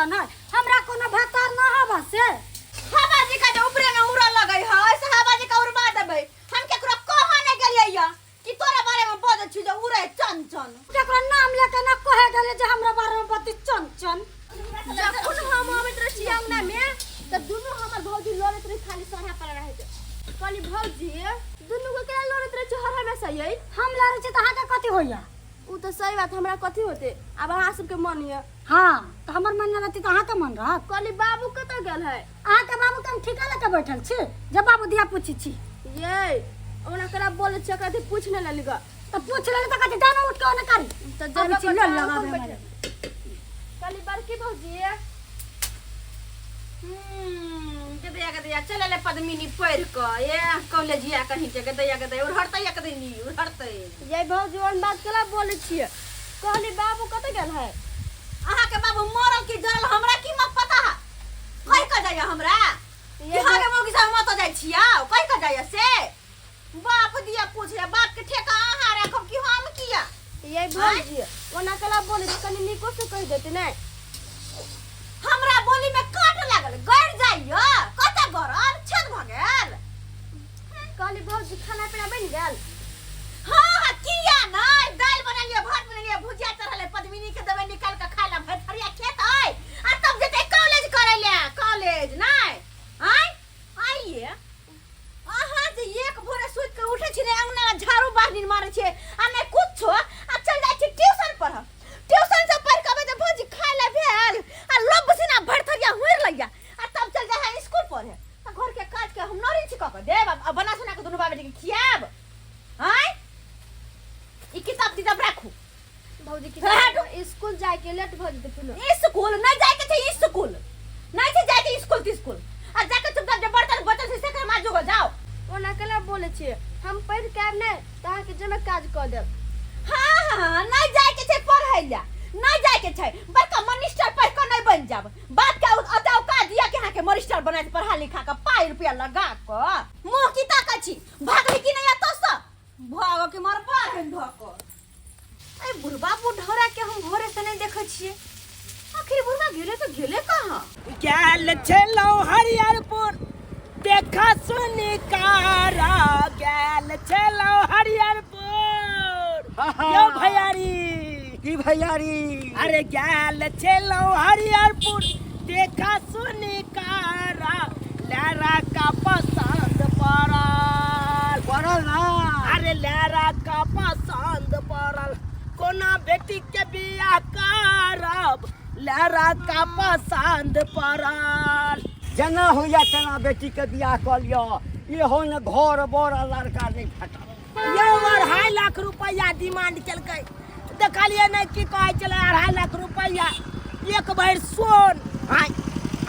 चन है हमरा कोनो भतार न हवा से हवा जी का जे ऊपरे में उड़ऽ लगै है ऐसे हवा जी का उड़वा देबै। हम केकरो कह नहीं गेलियै या कि तोरा बारे में बजै छी जे उड़ै चन चन। केकरो नाम लेके न कहे गेलियै जे हमरा बारे में बती चन चन। जखन हम अबैत रहै छी अंगना में तऽ दुनू हमर भौजी लड़ैत रहै खाली सढ़ा पर रहैत। कहली भौजी दुनू के केना लड़ैत रहै छी हर हमेशा यै? हम लड़ै छी तऽ अहाँके कथी होइया? उ तऽ सही बात हमरा कथी होते आब अहाँ सबके मन यऽ। हाँ तऽ हमर मन न रहती तऽ अहाँके मन रहत। कहली बाबू कतऽ गेल है? अहाँके बाबू के हम ठीका लऽ के बैठल छी जे बाबू दिया पूछी छी। यै ओना केना बोलै छी एकरा पूछ नहि लेली गऽ। तऽ पूछ लेली तऽ कहै जानो उठ के ओने करी। तऽ आबै जेबे छी कर लल चारू लगाबे कोन हमरा। बैठल। कहली बड़की भौजी गदैया गदैया चल ले पद्मिनी पढ़ के ए कॉलेजिया कहीं के गदैया गदैया उड़हरतै एक दिन ई उड़हरतै। ये भौजी ओहन बात केला बोलै छियै? कहली बाबू कतऽ गेल है? अहाँ के बाबू मरल की जरल हमरा की मत पता है? कहि के जाइया हमरा ये अहाँ के मौगी सब मत जाइ छिया कहि के जाइया से बाप दिया पूछे बाप के ठेका अहाँ राखब कि हम किया? ये भौजी ओना केला बोलै छी कनी नीको से कहि देते ने। हमरा बोली में काट लागल गड़ जाइया कतऽ गड़ल छेद भऽ गेल। कहली भौजी खाना पीना बनि गेल? हाँ हाँ किया नहीं दालि बनेलियै भात बनेलियै भुजिया चढ़ल पद्मिनी के देबै निकाल के खाय ला भरि थरिया खेत अइ आ तब जेतै कॉलेज करै ले कॉलेज नहीं आय आइए अहाँ जे एक भोरे सुति के उठै छी ने अंगना में झाड़ू बाहरी मारै छियै आ नहि कुछो आ चल जाइ छी ट्यूशन पढ़ ट्यूशन से पढ़ के अबै तऽ भौजी खाय ले भेल आ लोभ सीना भरि थरिया हुरि लैया आ तब चल जाइ है स्कूल पढ़े आ घर के काज के हम नरी छी कऽ के देब आ बना सोना के दुनू बाबे के खियाब आय ई किताब तिताब राखू। भौजी की हटू। स्कूल जाय के लेट भऽ जेतै फेनो। स्कूल नहीं जाय के छै स्कूल नहीं छै जाय के स्कूल तिस्कूल आ जाके चुपचाप जे बर्तन बचल छै सेकर माजू गो जाओ। ओना केना बोलै छियै हम पढ़ि के आयब नहि तऽ अहाँके जेना काज कऽ देब। हाँ हाँ नहीं जाय के छै पढ़ै लए नहीं जाय के छै बड़का मनिस्टर पढ़ि के नहीं बनि जाब बाप के अते औकात दिया के अहाँके मनिस्टर बना के पढ़ा लिखा के पाई रुपया लगा के मुँह की ताकै छी भागली की नहीं एतऽ से भागो के मार बाहर धऽ कऽ। ए बुढ़बा बुढ़ौरा के हम भोरे से नहीं देखै छियै आखिर बुढ़बा गेले तो गेले कहाँ? गेल छलौ हरिहरपुर देखा सुनी कारा गेल छलौ हरिहरपुर। यौ भैयारी। की भैयारी? अरे गेल छलौ हरिहरपुर देखा सुनी कारा लहरा का पसंद पड़ल। पड़ल ना? अरे लहरा का पसंद पड़ल कोना बेटी के बियाह करब लहरा का पसंद पड़ल। जेना होइया तेना बेटी के बियाह कऽ लिअ इहो ने घर बर लड़का नहीं भेटल। यौ 2.5 लाख रुपया डिमांड केलकै देखलियै नहि की कहै छलै 2.5 लाख रुपया एक भरि सोन आय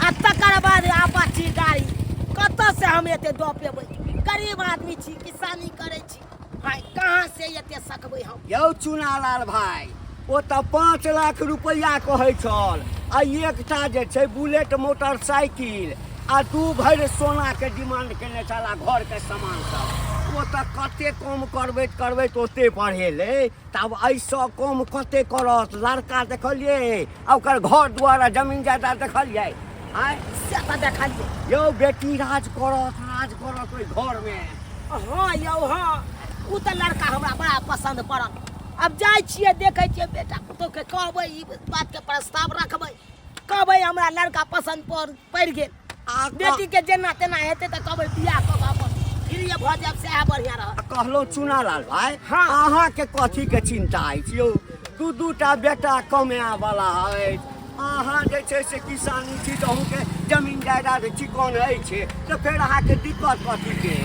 आ तकर बाद अपाची गाड़ी कतऽ से हम एते दऽ पेबै? गरीब आदमी छी किसानी करै छी आय कहाँ से एते सकबै हम? यौ चुनालाल भाई ओ तऽ 5 लाख रुपया कहै छल आ एकटा जे छै बुलेट मोटरसाइकिल आ 2 भरि सोना के डिमांड केने छल आ घर के सामान सब ओ तऽ कते कम करबैत करबैत ओते बढ़ेलै तब एहिसँ कम कते करत? लड़का देखलियै आ ओकर घर दुआर आ जमीन जायदाद देखलियै? आँय से तऽ देखलियै। यौ बेटी राज करत राज करत ओहि घरमे। हाँ यौ हाँ ओ तऽ लड़का हमरा बड़ा पसन्द पड़ल। अब जाइ छियै देखै छियै बेटा पुतोहके कहबै ई बातके प्रस्ताव रखबै कहबै हमरा लड़का पसन्द पड़ि गेल आ बेटी के जेना तेना हेतै तऽ कहबै बियाह कऽ कऽ अपन फ्री भऽ जायब सएह बढ़िआँ रहत। कहलहुँ चुनालाल भाई हाँ। अहाँके कथीके चिन्ता अछि यौ? दू दूटा बेटा कमाए वाला अछि अहाँ जे छै से किसानी छी तऽ अहूँके जमीन जायदाद चिकन अछि तऽ फेर अहाँके दिक्कत कथीके?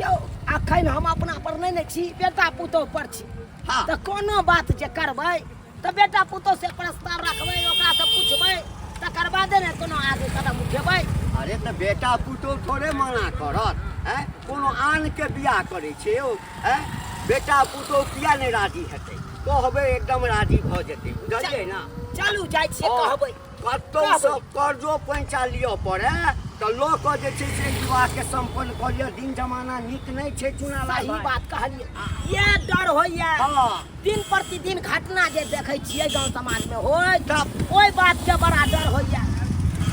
यौ अखन हम अपना पर नहि ने छी बेटा पुतोह पर छी। हाँ। तऽ कोनो बात जे करबै तऽ बेटा पुतोह से प्रस्ताव रखबै ओकरा से पूछबै तकर बादे ने कोनो आगू कदम उठेबै। अरे तऽ बेटा पुतोह थोड़े मना करत हैं? कोनो आन के बियाह करै छै यौ हैं? बेटा पुतोह किया नहि राजी हेतै? कहबै एकदम राजी भऽ जेतै बुझलियै ना? चलू जाइ छियै हाँ, कहबै। कतौ कहबै। सँ कर्जो पैंचा लिअ पड़े तऽ तऽ लऽ कऽ जे छै से विवाहके सम्पन्न कऽ लिअ। दिन जमाना नीक नहि छै चुनालाल सही भाई। बात कहलियै, इएह डर होइया। हँ। दिन प्रतिदिन घटना जे देखै छियै गाँव समाज में होय, तब ओहि बात के बड़ा डर होइया।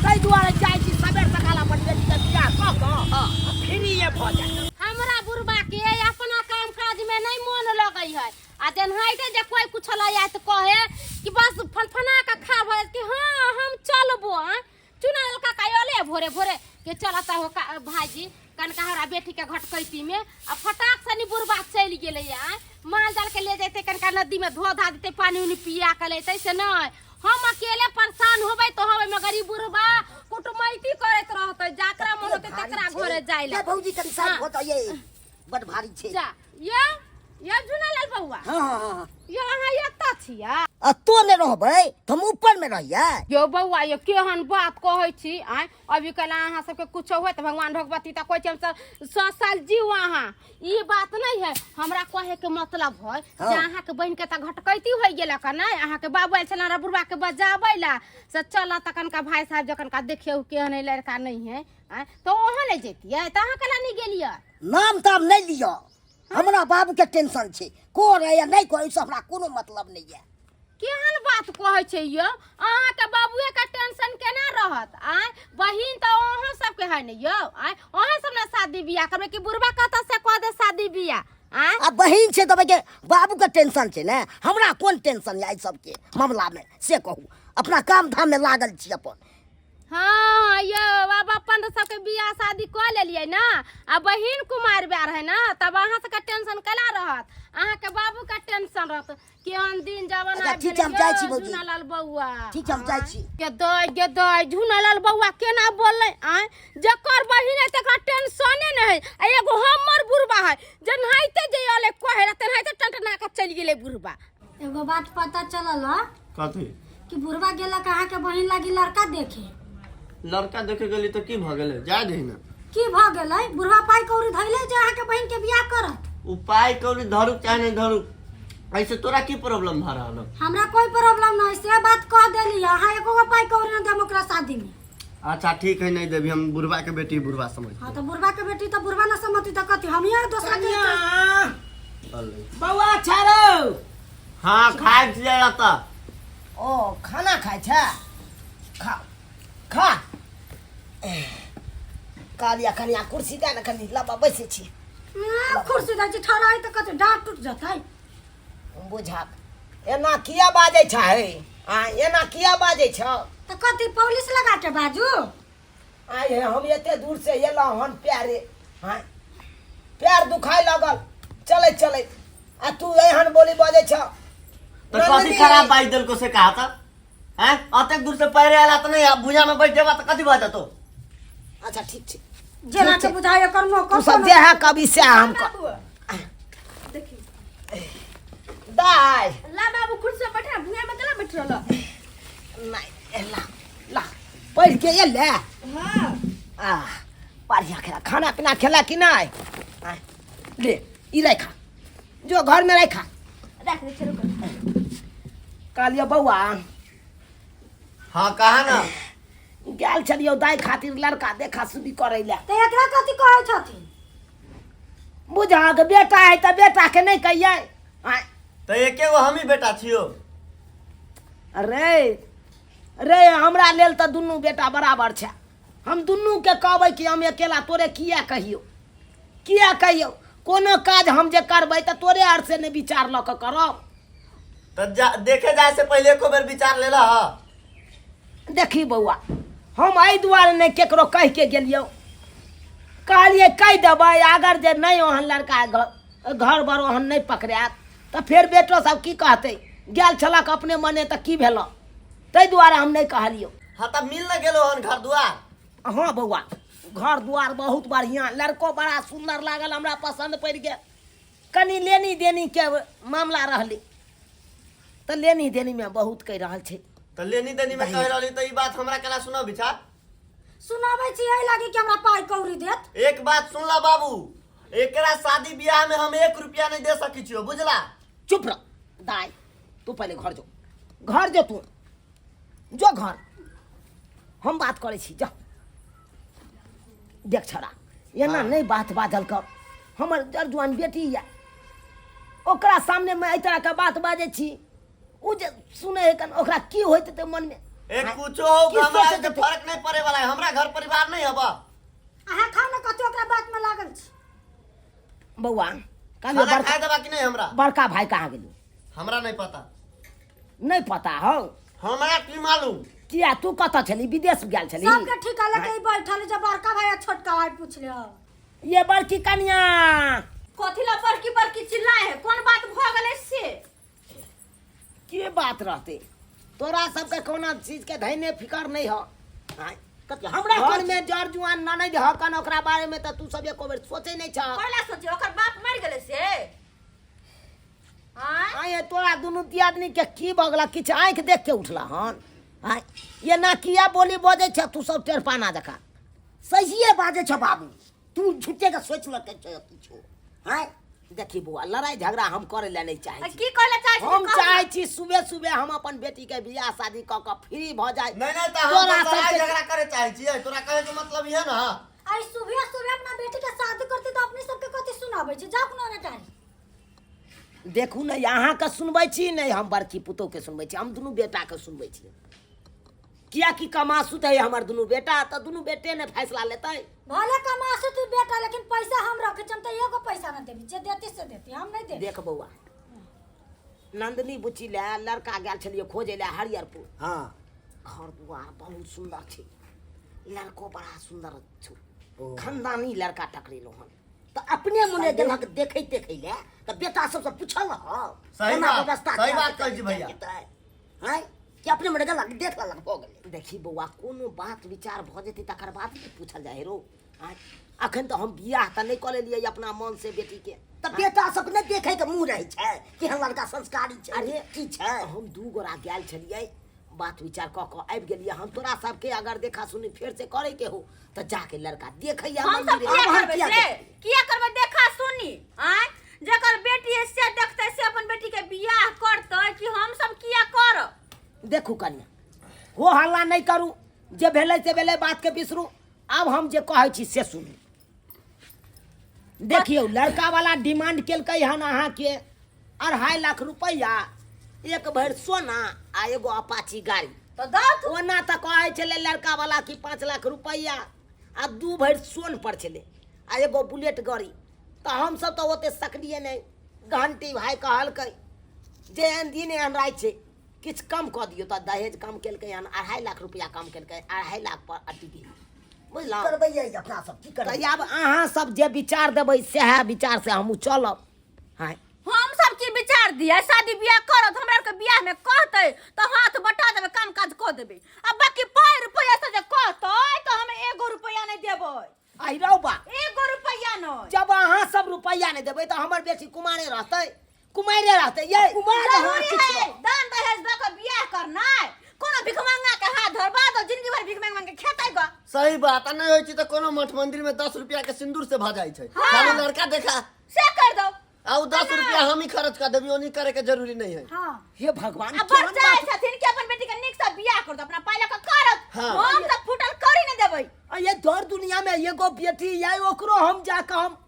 ताहि दुआरे चाहै छी सबेर सकाल अपन बेटी के बियाह कऽ कऽ आ फ्रीये भऽ जाय। हमरा बुढ़बा के अपना काम काज में नहीं मोन लगै है, आ जेनाहिते जे कोई कुछ लय आयत कहे कि बस फनफना के खा भऽ जायत कि हाँ हम चलबो। आँय चुनाल काका अले भोरे भोरे के चलता हो का, भाईजी कनका हमरा बेटी के घटकैती में, आ फटाक से नी बुढ़बा चलि गेलै। आँय माल जाल के ले जैते, कनका नदी में धो धा देते, पानी उनी पिया के लेते, से नहीं हम अकेले परेशान होबै तो होबै, मगर ई बुढ़बा कुटुमैती करैत रहतै, जाकरा मन होतै तकरा घरे जाय ये ला। भौजी कनि साइड हाँ। भऽ जाउ ये, बड भारी छै। जा ये ये झुनालाल बौआ। हाँ हाँ हाँ। यो अहाँ एतऽ छियै? आ तो नहि रहबै तऽ हम ऊपर मे रहियै। यौ बौआ यौ, केहन बात कहै छी? आँय अभी कला अहाँ सबके कुछो होय तऽ भगवान भगवती तऽ कहै छै हमसब 100 साल जीव अहाँ, ई बात नहीं है। हमरा कहे के मतलब है जे हाँ। अहाँ के बहिन के तऽ घटकैती होइ गेलक ने, अहाँ के बाबू आयल छल हमरा बुढ़बा के बजाबै ला से चल तखन का भाई साहब जखन का देखियौ केहन है लड़का नहीं है। आँय तऽ अहाँ नहि जैतियै तऽ अहाँ कला नहि गेलियै? नाम ताम नहि लिअ, हमरा बाबू के टेंशन छै, करे या नहि करे ओहिसँ हमरा कोनो मतलब नहि यऽ। केहन बात कहै छै यौ, अहाँके बाबुए के टेंशन केना रहत? आँय बहिन तऽ अहाँ सबके है ने यौ? आँय अहाँ सब ने शादी बियाह करबै कि बुढ़बा कतऽ से कऽ दे शादी बियाह? आँय आ बहिन छै तऽ के बाबू के टेंशन छै ने, हमरा कोन टेंशन यऽ एहि सबके मामलामे से कहू। अपना काम धाम में लागल छी अपन। हाँ यौ, आब अपन सबके बियाह शादी कऽ लेलियै ने, आ बहिन कुमार बियाह रहै ने, तब अहाँ सबके टेंशन केना रहत? अहाँके बाबू के टेंशन रहत। केहन दिन जमाना अच्छा, आबि ठीक छै, हम गेलै जाइ छी यौ, भौजी। झुनालाल बौआ। ठीक छै, हम जाइ छी। गे दइ, गे दइ, झुनालाल बौआ केना बोललै? आँय जकर बहिन है तकरा टेंशने नहि है, आ एगो हमर बुढ़बा है जेनाहिते जे अलै कहै ला तेनाहिते टंटना कऽ चलि गेलै बुढ़बा। एगो बात पता चलल ह? कथी? कि बुढ़बा गेलक अहाँके बहिन लागी लड़का देखे। लड़का देखे गेली तऽ की भऽ गेलै? जाय दही ने। की भऽ गेलै? बुढ़बा पाइ कौड़ी धैले जे अहाँके बहिन के बियाह करत। ओ पाइ कौड़ी धरू चाहे नहि धरू, ऐसे तोरा की प्रॉब्लम भऽ रहल हौ? हमरा कोई प्रॉब्लम नहीं, से बात कह देली। अहाँ एको गो पाइ कौड़ी न देम ओकरा शादी में। अच्छा ठीक है, नहीं देबी। हम बुढ़वा के बेटी बुढ़वा समझ। हाँ तो बुढ़बा के बेटी तो बुढ़बा न समझती तो कथी हम ही दोसरा के। बौआ छारो। हाँ खाए छियै एतऽ। ओ खाना खाइ छै? खा खा। कहलियै कनिया कुर्सी दे ने कनि लबा बैसै छी। कुर्सी दै छी, ठहरा है तऽ कथी डाँट टूट जतै? बुझक एना किया बाजै छै? आ एना किया बाजै छ? तऽ कथी पॉलिश लगा के बाजू? आइ हे, हम एते दूर से एलहुँ हन प्यारे, आँय पैर दुखाय लगल चलैत चलैत, आ तू एहन बोली बजै छ। तऽ कथी खराब बाजि देलको से कहा तऽ? हैं अतेक दूर से पैरे आला तऽ नहीं, आब भुजा में बैठ जेबा तऽ कथी भऽ जेतौ? अच्छा ठीक छै। जेना के बुझाइ एकर नौकर। तू सब जे है कभी से हम देखी दाय ला बाबू कुर्सी पर बैठा, भुइयां में केना बैठ रहल? नहीं ला ला, पढ़ के एले। हाँ आ बढ़िया खेला, खाना पीना खेला कि नहीं? आ, ले ई रखा, जो घर में रखा। रख दे, चलो। कहलियो बौआ। हाँ कहा ना। गेल छलियो दाइ खातिर लड़का देखा सुनी करै लए। तऽ एकरा कथी कहै छथिन? बुझाक बेटा है तऽ बेटा के नहीं कहियै। आँय। तऽ एके गो हमही बेटा छियो। अरे रे, हमरा लेल तऽ दुनू बेटा बराबर छै। हम दुनू के कहबै कि हम अकेला तोरे किया कहियौ, किया कहियौ? कोनो काज हम जे करबै तऽ तोरे आर से नहि विचार लऽ कऽ करब। तऽ जा देखे जाय से पहिले एको बेर विचार लेला ह? देखी बौआ, हम एहि दुआरे नहि केकरो कहि के गेलियौ, कहलियै कहि देबै, अगर जे नहि ओहन लड़का घर घर बर ओहन नहि पकड़ायत तऽ फेर बेटो सब की कहतै, गेल छलक अपने मने तऽ की भेलऽ? ताहि दुआरे हम नहि कहलियौ। हाँ तऽ मिल न गेलो हन घर दुआर? हाँ बौआ, घर दुआर बहुत बढ़िआँ, लड़को बड़ा सुन्दर लागल, हमरा पसन्द पड़ि गेल। कनि लेनी देनी के मामला रहलै तऽ लेनी देनीमे बहुत कहि रहल छै। तऽ लेनी देनी में कहि रहली तऽ ई बात हमरा केना सुनब विचार? सुनाबै छी एहि लागी कि हमरा पाइ कौड़ी देत। एक बात सुन ला बाबू, एकरा शादी बियाह में हम 1 रुपया नहीं दे सकी छियो, बुझला? चुप रह दाई, तू पहले घर जो, घर जो, तू जो घर, हम बात करै छी, जा। देख छड़ा एना हाँ। नहि बात बाजल कर हमर जर जुआन बेटी यऽ ओकरा सामने मे एहि तरह के बात बाजै छी ओ जे सुनै है कन ओकरा की होइत हेतै मनमे ए कुछो हो की हमरा सोचैत से हेतै? फर्क नहीं पड़े वाला है हमरा घर परिवार नहीं हबा अहाँ खाउ ने कतौ ओकरा बात में लागल छी बौआ कहलियौ खाना बड़का खाए देबा कि नहीं हमरा बड़का भाई कहाँ गेलू हमरा नहीं पता नहीं पता हौ हमरा की मालूम किया तू कतऽ छली विदेश गेल छली सबके ठिका लगे ई बैठल जे बड़का भाई आ छोटका भाई पूछ ले ये बड़की कनिया कथी ला बड़की बड़की चिल्लाए है कोन बात भ गेलै से के बात रहते तोरा सबके कोनो चीज के धैने फिकर नहीं हो आँय, कथी हमरा घर में जर जुआन ननद ह कन ओकरा बारे में त तू सब एको बेर सोचे नहीं छ पहला सोचे ओकर बाप मर गेलै से आँय आय तोरा दुनू दियादनी के की भऽ गेला किछु आँखि देख के उठला हन आँय ये ना किया बोली बजै छ तू सब टेरपाना जकाँ सहिए बाजै छ बाबू तू झूठे के सोच लके छ किछो आँय देखी बौआ लड़ाई झगड़ा हम करे लए नहीं चाहै आ छी की कहला चाहै छी हम कहू ना। चाहै छी सुबह सुबह हम अपन बेटी के बियाह शादी कऽ कऽ फ्री भऽ जाय नहीं नहीं त हम तोरा तो लड़ाई सबके झगड़ा करे चाहे छियै तोरा कहे के मतलब इहे ना आई सुबह सुबह अपना बेटी के शादी करती तो अपने सबके कथी सुनाबै छै जाउ कोनो ने टारी देखू ने अहाँके सुनबै छी नहि हम बड़की पुतोहके सुनबै छी हम दुनू बेटाके सुनबै छी कियाकि कमासुत है हमर दुनू बेटा तऽ दुनू बेटे ने फैसला लेतै भले कमासु तू बेटा लेकिन पैसा हम रखे छी हम तो एगो पैसा ना देबी जे देती से देती हम नहीं देबी देख बौआ नंदनी बुच्ची लए लड़का गेल छलियै खोजै लए हरियरपुर हाँ घर दुआर बहुत सुन्दर छै लड़को बड़ा सुन्दर छौ खानदानी लड़का टकरेलहुँ हन तऽ अपने मने देलक देखै देखै लए तऽ बेटा सबसँ पूछल हँ सही केना बात, व्यवस्था सही कयल बात जेतै, कहै छी भैया। जेतै? आँय कि अपने मने गेलक देख लेलक भऽ गेलै देखी बौआ कोनो बात विचार भऽ जेतै तकर बाद ने पूछल जाइ रो आँय अखन तऽ हम बियाह तऽ नहि कऽ लेलियै अपना मन से बेटीके तऽ बेटा सबके नहि देखैके मुँह रहै छै कि हँ लड़का संस्कारी छै अरे की छै हम दू गोरा गेल छलियै बात विचार कऽ कऽ आबि गेलियै हम तोरा सबके अगर देखा सुनी फेर से करैके हो तऽ जाके लड़का देखैया हम सब मंदिरे। किया आब अहाँ करबै किया से देखबै? किया करबै देखा सुनी आँय जेकर बेटी है से देखतै से अपन बेटी के बियाह करतै कि हम सब किया करब देखू कनिया हो हल्ला नहि करू जे भेलै से भेलै बातके बिसरू आब हम जे कहै छी से सुनू देखियौ लड़का वाला डिमांड केलकै हन अहाँके 2.5 लाख रुपैआ एक भरि सोना आ एगो अपाची गाड़ी तऽ दौथ ओना तऽ कहै छलै लड़का वाला कि 5 लाख रुपैआ आ दू भरि सोन पर छलै आ एगो बुलेट गाड़ी तऽ हमसब तऽ ओते सकलियै नहि घंटी भाय कहलकै जे एहन दिन एहन राति छै किछु कम कऽ दियौ तऽ दहेज कम केलकै हन 2.5 लाख रुपैआ कम केलकै 2.5 लाख पर अटि गेल बुझलहुँ करबै यै अपना सब की करबै तऽ आब अहाँ सब जे विचार देबै सएह विचार से हमहूँ चलब हाँ हम सब की विचार दिया शादी बियाह करत हमरा आरके बियाह में कहतै तऽ हाथ बटा देबै काम काज कऽ देबै आ बाकी पाइ रुपैआ से जे कहतै तऽ हम एगो रुपैआ नहि देबै आइ रौ बा एगो रुपैआ नहि जब अहाँ सब रुपैआ नहि देबै तऽ हमर बेटी कुमारे रहतै कुमारे रहतै ये कुमार अहाँ जरूरी किछु है दान दहेज दऽ कऽ बियाह करनाइ कोनो भिखमंगा के हाथ धरबा दो जिंदगी भर भिख मांग मांग के खेतै ग सही बात आ नहीं होइ छै तऽ कोनो मठ मंदिर में 10 रुपया के सिंदूर से भऽ जाइ छै खाली लड़का देखा से कर दो आ उ 10 रुपया हम ही खर्च कर देबी ओनी करे के जरूरी नहीं है हाँ हे भगवान आ बड़ केहन चाहै बात छथिन कि अपन बेटी के नीक से बियाह कर दो अपना पाइ लऽ कऽ करत हाँ। हम तऽ फूटल करी नहि देबै आ ये दर दुनिया में एगो बेटी ये ओकरो हम जाके हम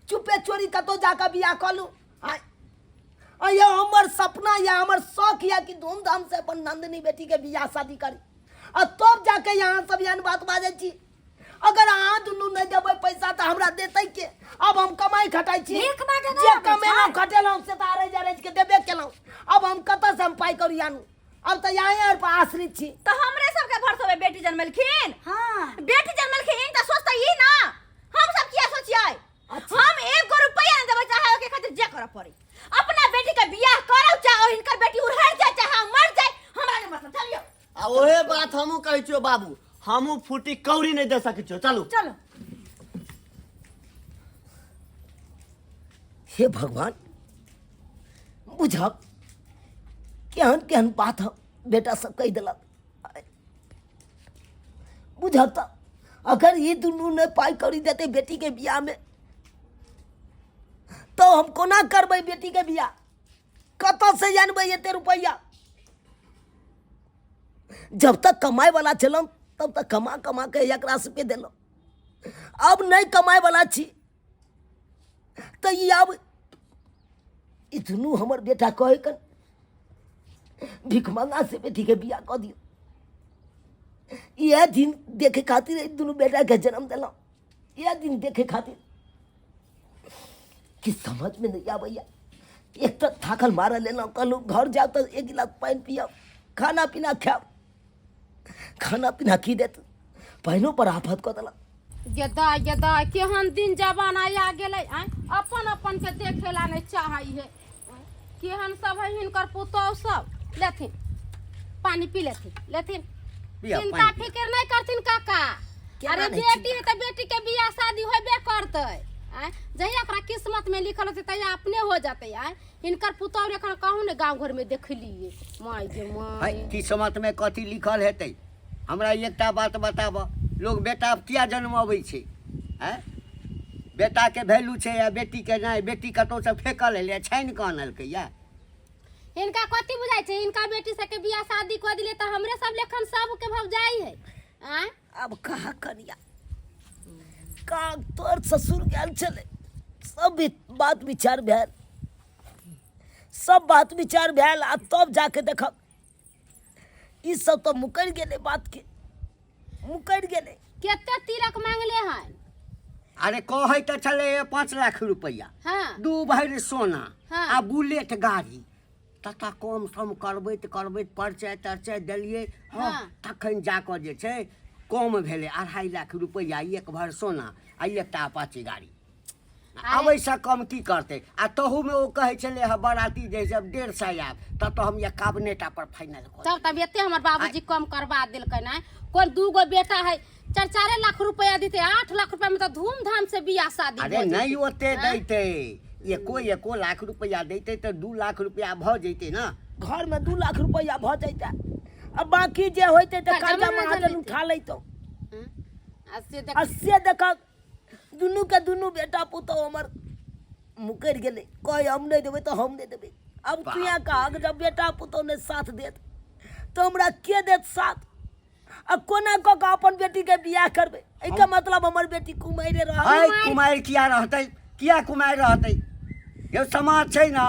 चुपे चोरी कतौ जाके बियाह कऽ लू आय आ ये हमर सपना या हमर शौक या कि धूमधाम से अपन नंदिनी बेटी के बियाह शादी करी आ तब जाके यहाँ सब एहन बात बाजै छी अगर अहाँ दुनू नहि देबै पैसा तऽ हमरा देतै के अब हम कमाइ खटाइ छी भीख मांगे नहि जे आबै छै। कमेलहुँ खटेलहुँ से तऽ अरैज अरैज के देबे केलहुँ अब हम कतऽ से हम पाइ करू आनू अब तऽ यहाँ पर आश्रित छी तऽ हमरे सबके भरसबे बेटी जनमेलखिन हाँ बेटी जनमेलखिन तऽ सोचतै ई ना हम सब किया सोचियै हम एगो रुपैआ नहि देबै चाहे ओके खातिर जे करऽ पड़े अपना बेटी के बियाह करौ चाहे हिनकर बेटी उड़हर जाए चाहे हम मर जाए हमरा नहि मतलब चलियौ आ ओहे बात हमहूँ कहै छियौ बाबू हमहूँ फूटी कौड़ी नहीं दे सकै छियौ चलू चलो हे भगवान बुझब केहन केहन बात हम बेटा सब कहि देलक बुझब तऽ अगर ई दुनू नहि पाइ कौड़ी देतै बेटीके बियाहमे तऽ हम कोना करबै बेटीके बियाह कतऽसँ आनबै एते रुपैआ जब तक कमाइ वाला छलहुँ तब तक कमा कमा के एकरा सबके देलहुँ आब नहि कमाय वाला छी तऽ ई आब ई दुनू हमर बेटा कहै कन भिखमंगा से बेटीके बियाह कऽ दियौ। इएह दिन देखे खातिर एहि दुनू बेटाके जन्म देलहुँ, इएह दिन देखे खातिर कि समझमे नहि आबैया। एक तऽ थाकल मारल एलहुँ, कहलहुँ घर जायब तऽ एक गिलास पानि पियब, खाना पीना खायब, खाना पीना की देत, पानिओ पर आफत कऽ देलक। गेदा गेदा केहन दिन जमाना आ गेलै आँय, अपन अपन के देखेला नहि चाहै है। केहन सब है हिनकर पुतोह सब। लेथिन पानी पी लेथिन, लेथिन। पिया, चिंता पानि पिया। फिक्र नहीं करथिन काका। केना अरे नहि बेटी है तो बेटी के बियाह शादी होबे करतै आँय, जहिया ओकरा किस्मत में लिखल होतै तहिया अपने हो जतै आँय। हिनकर पुतोह एखन कहूँ ने गाँव घर में देखलिए माय गे माय। है किस्मत में कथी लिखल हेतै? हमरा एकटा बात बताब, लोग बेटा किया जन्मबै छै? आँय, बेटाके वैल्यू छै आ बेटीके नहि? बेटी कतहुसँ फेकल एलै, छानि कऽ आनलकै या? हिनका कथी बुझाइ छै? हिनका बेटी सबके बियाह शादी कऽ दिले तऽ हमरे सब लेखन सबके भौजाई है आँय। आब कहाँ कनिया का तोर ससुर गेल छलै, सब बात विचार भेल, सब बात विचार भेल आ तब जाके देखब ई सब तऽ मुकरि गेलै, बात के मुकरि गेलै। कते तिलक मांगले हन? अरे कहै तऽ छलै 5 लाख रुपैआ, हाँ। 2 भरि सोना, हाँ। आ बुलेट गाड़ी। तता कम सम करबैत करबैत परिचय तरचय देलियै, हँ, हाँ। तखन जाकऽ जे छै कम भेलै 2.5 लाख रुपैआ, 1 भरि सोना आ एकटा अपाची गाड़ी। आब एहिसँ कम की करतै? आ तहूमे ओ कहै छलै हँ बराती जे सब 150 आयब, तब तऽ हम 51 टा पर फाइनल कऽ तब तब एते हमर बाबूजी कम करवा देलकै ने। कोन 2 गो बेटा है, 4-4 लाख रुपया देते, 8 लाख रुपया में तो धूमधाम से बियाह शादी अरे हो जेतै। नहि ओते आँय? दैतै, एको एको लाख रुपया दैतै तऽ 2 लाख रुपया भऽ जैतै ने। घरमे 2 लाख रुपया भऽ जैतै आ बाकी जे होइतै तऽ कर्जा कर्जा महाजन महाजन लेतै। उठा लैतौ। हँ? आ से देख आ से देखक दुनू के दुनू बेटा पुतोह हमर मुकरि गेलै, कहै हम नहि देबै तऽ हम नहि देबै। आब बाप किया कहक, जब बेटा पुतोह नहि साथ देत तऽ हमरा के देत साथ? आ कोना कऽ कऽ अपन बेटीके बियाह करबै? एहिके मतलब हमर बेटी कुमारिे रहत। है कुमारि किया रहतै? किया कुमारि रहतै? यौ समाज छै ने।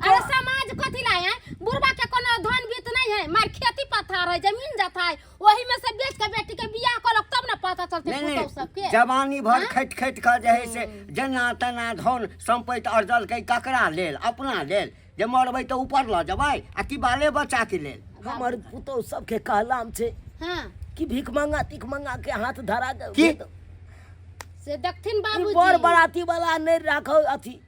अरे समाज कथी ला है? बुढ़बा के कोनो धन बीत नहीं है, मार खेती पथार है, जमीन जथा है, ओही में से बेच के बेटी के बियाह करक तब ना पता चलते नहीं, पुतोह नहीं, सबके। जवानी भर हाँ? खटि खटि कऽ जे है से जेना तेना धन सम्पति अर्जलकै, ककरा लेल? अपना लेल? जे मरबै तऽ ऊपर लऽ जेबै आ कि बाले बच्चाके लेल? हमर पुतोह सबके कहलाम छै हाँ। कि भीख मंगा तीख मंगा के हाथ धरा के की? भेज दो। से देखथिन ई बाबूजी। बड़ बराती वाला नहीं राखो अथी।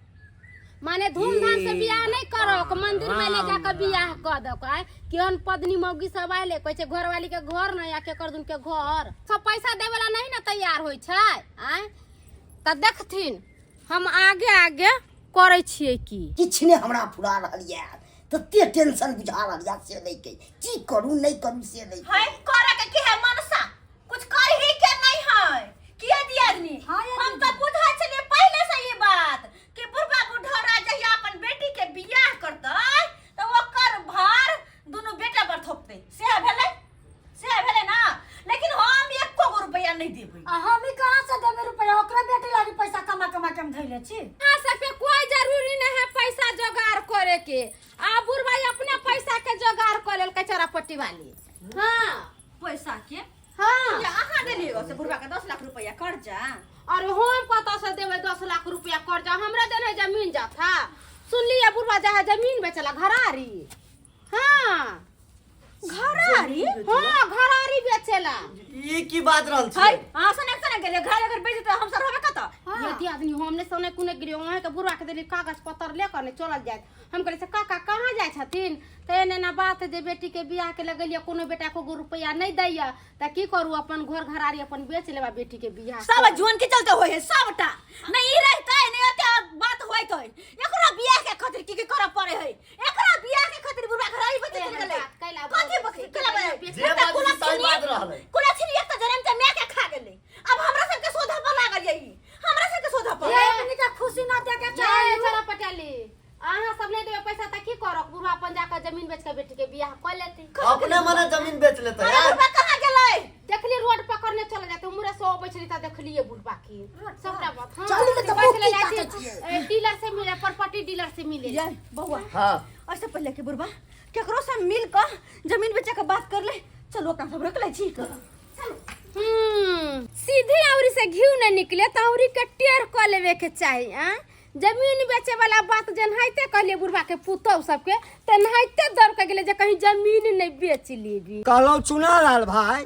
माने धूमधाम से बियाह नहीं करो, मंदिर में ले जाकर बियाह कर दो। आय केहन पदनी मौगी सब आयल, कहै छै घरवाली के घर नहीं आ केकर दुन के घर। सब पैसा देवे ला नहीं ना तैयार होय छै आय। त देखथिन हम आगे आगे करै छियै की। किछु नहि हमरा फुरा रहल यऽ, तते टेंशन बुझा रहल यऽ से नहि कहि की करू नहि करू से नहि। है करे के की है मनसा, कुछ कर ही के नहीं है। किया दियादनी? हाँ, यार, हम तो बुझै छलियै पहिले से ई बात कि बुढ़बा बुढ़ौरा जहिया अपन बेटी के बियाह करतै तऽ ओकर भार दुनू बेटा पर थोपतै। सएह भेलै, सएह भेलै ना। लेकिन हम एको गो रुपया नहीं देबै। आ हम ही कहाँ से देबै रुपया? ओकरा बेटी लागी पैसा कमा कमा के हम धैले छी। अहाँ सबके कोई जरूरी नहीं है पैसा जोगाड़ करे के। आ बुढ़बा अपने पैसा के जोगाड़ कर लेलकै चौरापट्टी वाली। हाँ। पैसा के? हाँ। या अहाँ देलियै से बुढ़बा के 10 लाख रुपया कर्जा? अरे हम कतऽ से देबै 10 लाख रुपया कर्जा? हमरा देने जमीन जाथा। सुनलियै बुढ़बा जा जमीन बेचला घरारी। हाँ। घरारी? हाँ, घरारी बेचेला। ई की बात रहल छै? है, अहाँ सने सने गेलियै, घर अगर बेच देतै हम सब रहबै कतऽ? हाँ। यदि आदमी हम नहि सने कुने गेलियै, अहाँ के बुढ़बा के देलियै कागज पत्तर ले कऽ नहि चलल जायत। हम कहलियै से काका कहाँ जाइ छथिन? तऽ एना एना बात जे बेटी के बियाह के लगेलियै, कोनो बेटा को गो रुपैआ नहि दैया, तऽ की करू अपन घर घरारी अपन बेच लेबा बेटी के बियाह सब जुअन के चलते होय है सबटा। नहीं ई रहतै नहीं ओते बात होइत है। एकरो बियाह के खातिर की की करऽ पड़े है? एकरा बियाह के खातिर बुढ़बा घरारी बेच एहन गेलै। बात कैला कथी बोलै बक- छै? कैला बोलै? जे एकटा बात कुला सही छिनी- बात रहलै। कुला छिनी एक तऽ जनम के माय के खा गेलै। अब हमरा सबके शोधा पर लागल यही, हमरा सबके शोधा पर। ये अपनी के खुशी ना दे के चाहे। ये चलो पटेली, अहाँ सब नहीं देबै पैसा तऽ की करब? बुढ़वा अपन जाकर जमीन बेच के बेटी के बियाह कऽ लेतै। अपने मने जमीन बेच लेतै अरे यार। बुढ़बा कहाँ गेलै? देखली रोड पकड़ने चढ़ने चल जाते उमरे से अबै छली त देखलिए बुढ़बा के सबटा बात हाँ चलू ने तऽ बैठले मुँह की जाइ ताकै छी, छियै? ए, डीलर से मिले प्रॉपर्टी डीलर से मिले ये बौआ हाँ ऐसे पहले के बुढ़बा केकरो से मिल के जमीन बेचे के बात कर ले चलो अपना सब रख ले छी सीधे औरी से घी नहीं निकले तो औरी के टेर क लेवे के चाही आ जमीन बेचे वाला बात जनहाइते कहलिए बुढ़बा के पुतोह सबके तेनाहिते दौड़ के गेलै जे कहीं जमीन नहीं बेच लेबी कहलहुँ चुनालाल भाई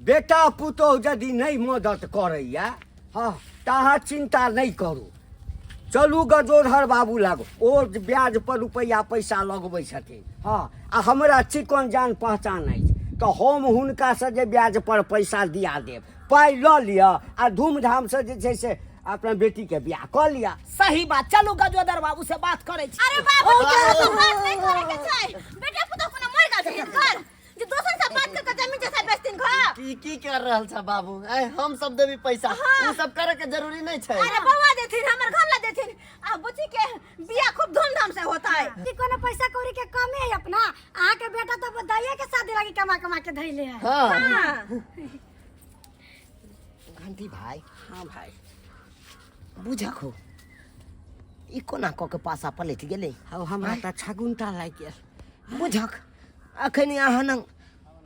बेटा पुतोह यदि नहि मदद करैया हँ तऽ अहाँ चिन्ता नहि करू चलू गजोधर बाबू लग ओ ब्याज पर रुपैआ पैसा लगबै छथिन हँ आ हमरा चिकन जान पहचान अछि तऽ हम हुनकासँ जे ब्याज पर पैसा दिया देब पाइ लऽ लिअ आ धूमधामसँ जे छै से अपना बेटीके बियाह कऽ लिअ सही बात चलू गजोदर बाबू से बात करै छी अरे बाबू के तो बात नहीं करे के छै बेटा पुतोह कोनो मर गेल छै घर जे दोसर से बात कर के जमीन जैसा बेचथिन घर की की कर रहल छ बाबू ऐ हम सब देबी पैसा उ सब करे के जरूरी नहीं छै अरे बौआ देथिन हमर घर ला देथिन आ बुच्ची के बियाह खूब धूमधाम से होता है की कोनो पैसा कौड़ी के कमी है अपना अहाँ के बेटा तो दाइये के शादी लागी कमा कमा के धैले है हाँ हाँ। घंटी भाई हाँ भाई बुझक हो ई कोना कऽ के पासा पलटि गेलै हौ हमरा तऽ छगुनता लागि गेल बुझक अखन अहाँ नंग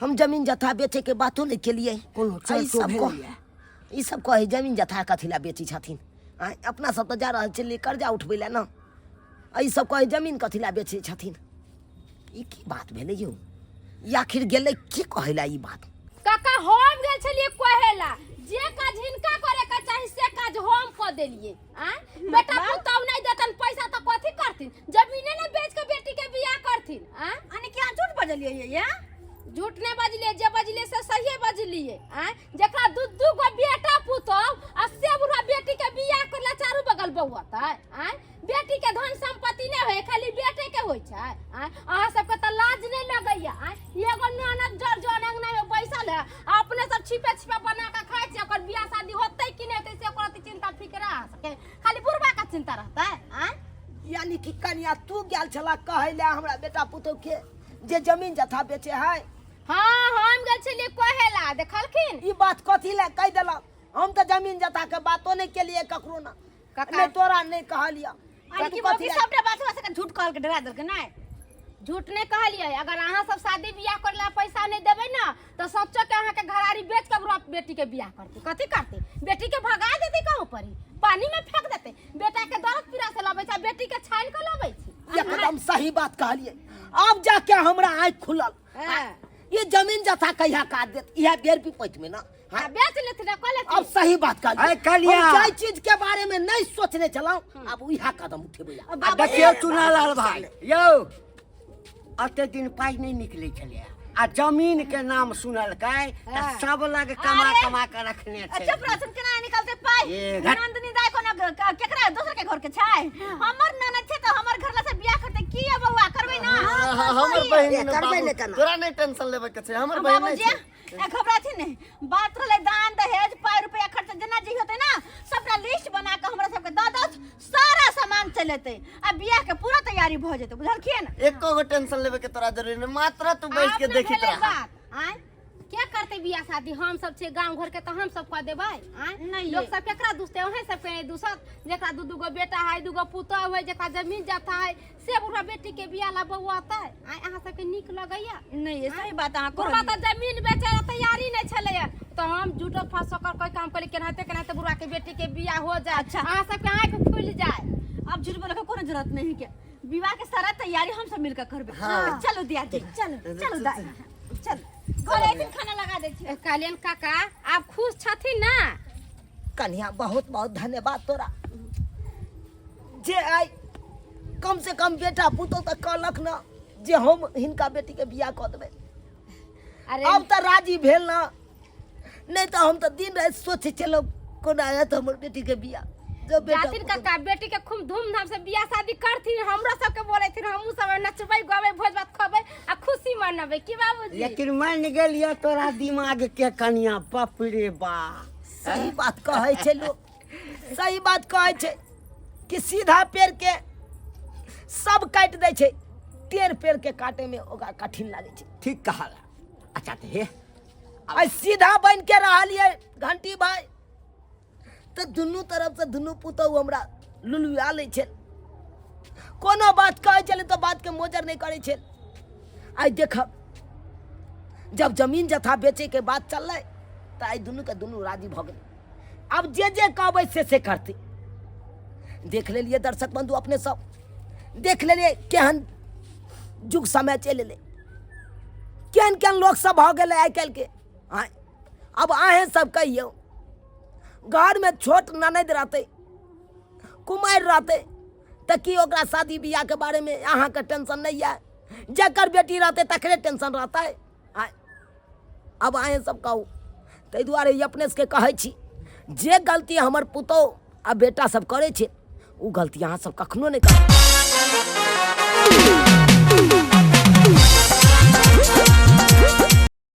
हम जमीन जथा बेचे के बातो नहि केलियै कोनो आ ई चर्चो सब कह भेलैए। ई सब कहै जमीन जथा कथी लए बेचै छथिन आँय अपना सब तऽ जा रहल छलियै कर्जा उठबै लए ने आ ई सब कहै जमीन कथी लए बेचै छथिन ई की बात भेलै यौ ई आखिर गेलै की कहै लए ई बात काका हम गेल छलियै कहेला जे काज हिनका करे के चाही से काज हम क देलियै आँ बेटा पुतहु नहि देतन पैसा तऽ कथी करथिन जमीने ने बेच के बेटी के बियाह करथिन आँ अने क्या झूठ बजलियै ये या झूठ नहि बजलियै जे बजलियै से सहिए बजलियै आँ जकरा दू दू गो बेटा पुतहु आ से बुढ़ा बेटी के बियाह करला चारू बगल बौअतै आँ बेटी के धन संपत्ति नहि होय खाली बेटे के होय छै आँय अहाँ सबके तऽ लाज नहि लगैया आँय एगो ननद जर जर अंगना में बैसल है आ अपने सब छिपे छिपे बना के खाइ छै ओकर बियाह शादी होतै कि नहि होतै से ओकर अति चिंता फिक्र अहाँ सबके खाली बुढ़बा के चिंता रहतै आँय यानी कि कनिया तू गेल छला कहै लए हमरा बेटा पुतोह के जे जमीन जथा बेचे है हाँ हम गेल छलियै कहेला देखलखिन ई बात कथी लए कहि देलक हम तऽ जमीन जथा के बातो नहि केलियै ककरो ना काका। नहि तोरा नहि कहलियऽ अरे तू की कथी बाबू लए- सबटा बात हमरा सबके झूठ कहल के डरा देलकै नहि झूठ नहि कहलियै अगर अहाँ सब शादी बियाह करे ला पैसा नहि देबै ने तऽ सोचो के अहाँ के घरारी बेच के ओकरा बेटी के बियाह करतै कथी करतै बेटी के भगा देतै कहूँ पर ही पानी में फेंक देतै बेटा के दर्द पीड़ा से लबै छै आ बेटी के छानि के लबै छै एकदम सही बात कहलियै आब जाके हमरा आँखि खुलल हाँ। ये जमीन जथा कहिया काट देत इएह बेर विपैत में ना आ बेच लेथिन आ कऽ लेथिन अब सही बात कहलियै अरे कलिया। हम जाहि चीज के बारे में नहीं सोचने छलहुँ अब उएह कदम उठेबै आब। आ देखियौ चुनालाल भाई यौ एते दिन पाइ नहि निकलै छलैए आ जमीन के नाम सुनलकै तऽ सब लग कमा अरे! कमा के रखने छै चुप रह केना निकलते पाइ ए, घट। नंदनी दाई कोनो केकरा दोसर के घर के छै हमर ननद छै तऽ हमर घर ला से बियाह करते की है बौआ करबै ना हमर बहिन ए, करबै बाबू, ने केना? तोरा नहीं टेंशन लेबे के छै हमर बहिन नहीं बाबूजी छै ए घबराथी नहीं बात रहले दान दहेज पाइ रुपया खर्चा जेना जे होते ना सबटा लिस्ट बना के हमरा सबके दऽ दो सारा सामान चल एतै आ बियाह के पूरा तैयारी भऽ जेतै बुझलखिन एको गो टेंशन लेबे के तोरा जरूरी नहीं मात्र तू बैठ के आब ने देखित भेलै रह बात आँय के करतै बियाह शादी हम सब छै गाँव घर के तऽ हम सब कऽ देबै आँय नहीं। लोग सब केकरा दुसतै अहें सबके नहि दुसत जेकरा दू दू गो बेटा है दू गो पुतोह है जेकरा जमीन जथा है से बुढ़ा बेटी के बियाह ला बौआतै आँय अहाँ सबके नीक लगैया नहीं ये सही बात अहाँ बुढ़वा कहलियै। तऽ जमीन बेचे ला तैयारी नहि छलैया तऽ हम झूठो फांसो कर कोई काम करी केनाहिते केनाहिते बुढ़वा के बेटी के बियाह हो जाए अच्छा। अहाँ सबके आँखि खुलि जाए अब झूठ बोले के कोनो जरूरत नहीं के विवाह के सारा तैयारी हम सब मिलकर करबे हाँ। चलो दिया जी चलो चलो दाई चल घरे एक दिन खाना लगा दै छी कहलियनि काका आब खुश छथिन ना कन्या बहुत बहुत धन्यवाद तोरा जे आइ कम से कम बेटा पुतोह तऽ कहलक ने जे हम हिनका बेटीके बियाह कऽ देबै अरे अब तऽ राजी भेल ना नहीं तऽ हम तऽ दिन राति सोचै छलहुँ कोना आयत हमर बेटीके बियाह जब बेटा जाथिन काका बेटी के खूब धूमधाम से बियाह शादी करथिन हमरो सबके बोलेथिन हमहूँ सब नचबै गबै भोज भात खबै आ खुशी मनबै की बाबूजी लेकिन मान गेलियै तोरा दिमाग के कनिया बाप रे बा सही बात कहै छै लोक सही बात कहै छै कि सीधा पेड़ के सब काटि दै छै टेढ़ पेड़ के काटे में ओकरा कठिन लागै छै ठीक कहला अच्छा तऽ हे आइ सीधा बनि के रहलियै घंटी भाई, तऽ दुनू तरफ से दुनू पुतहु हमरा लुलुआ लै छै। कोनो बात कहै छलै तऽ बातके मोजर नहि करै छै। आइ देखब जब जमीन जथा बेचैके बात चललै तऽ आइ दुनूके दुनू राजी भऽ गेलै। आब जे जे कहबै से से करतै। देख लेलियै दर्शक बंधु, अपने सब देख लेलियै केहन युग समय चलि एलै, केहन केहन लोक सब भऽ गेलै आइ काल्हिके। आँय, आब अहेँ सब कहियौ, घरमे छोट ननदि रहतै, कुमारि रहतै, तऽ की ओकरा शादी बियाहके बारेमे अहाँके टेंशन नहि यऽ? जकर बेटी रहतै तकरे टेंशन रहतै। आँय, आब अहेँ सब कहू। ताहि दुआरे ई अपने सबके कहै छी, जे गलती हमर पुतहु आ बेटा सब करै छै ओ गलती अहाँ सब कखनो नहि करबै।